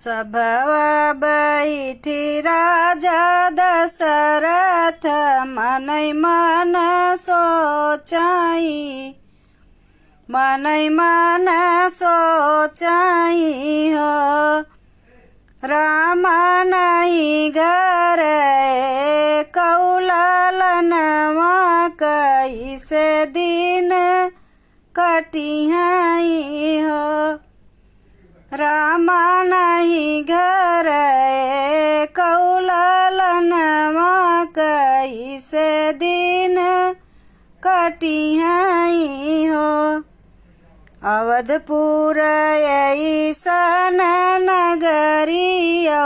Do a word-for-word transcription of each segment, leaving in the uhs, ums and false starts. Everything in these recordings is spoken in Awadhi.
सभवा बैठी राजा दशरथ, मनई मन सोचाई, मनई मन सोचाई हो। राम नहीं घर कौलालनवा, कैसे दिन कटिहाई हो। राम नहीं घर कौलालनवा, कैसे दिन कटिहाई हो। अवधपुर ऐसन नगरी औ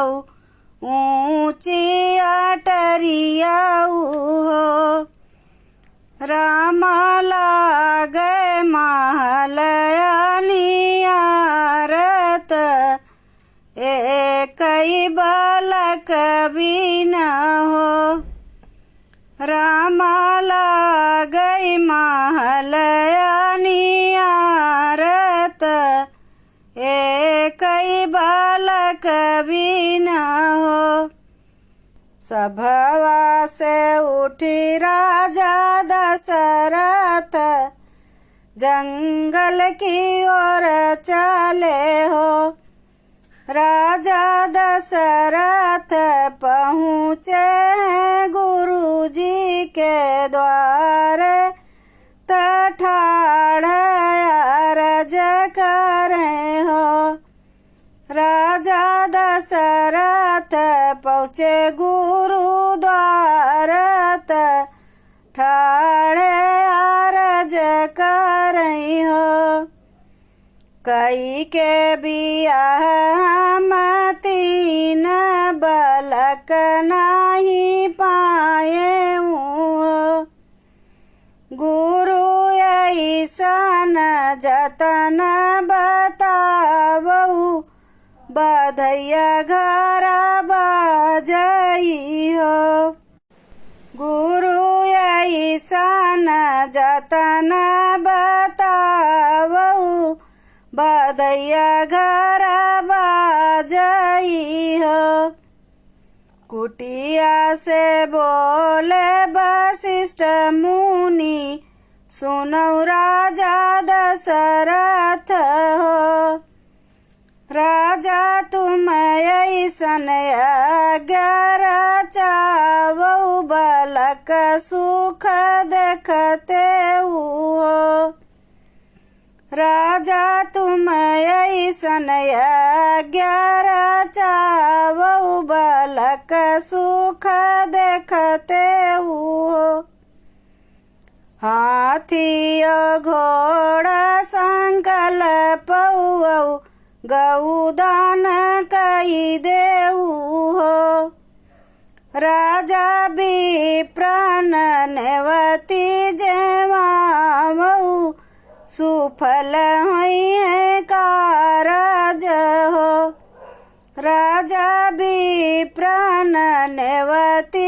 ऊँची अटरिया हो। राम लागे महल अनियारत, एकई बालक बिना हो। राम लागई महल अनियारत, एकई बालक बिना हो। सभवा से उठी राजा दशरथ, जंगल की ओर चले हो। राजा दशरथ पहुँचे हैं गुरु जी के द्वार, त ठाढ़ अरज करे हो। राजा दशरथ पहुँचे गुरु द्वार, त ठाढ़ अरज करे हो। कई के बियाह हम तीन बलक नाही पाए हो। गुरु ऐसन जतन बतावहु, बधैया घर बाजई हो। गुरु ऐसन जतन बतावहु, बधैया घर बाजई हो। कुटिया से बोले वशिष्ठ मुनि, सुनौ राजा दशरथ हो। राजा तुम ऐसन आज्ञा रचावहु, बलक सुख देखते हो। राजा तुम ऐसन आज्ञा रचावहु, बलक सुख देखते हो। हाथी औ घोड़ा संकल्प औ गऊ दान कई देऊ हो। राजा विप्रन नेवती जेवावहु, सुफल होइहैं कारज हो। राजा विप्रन नेवती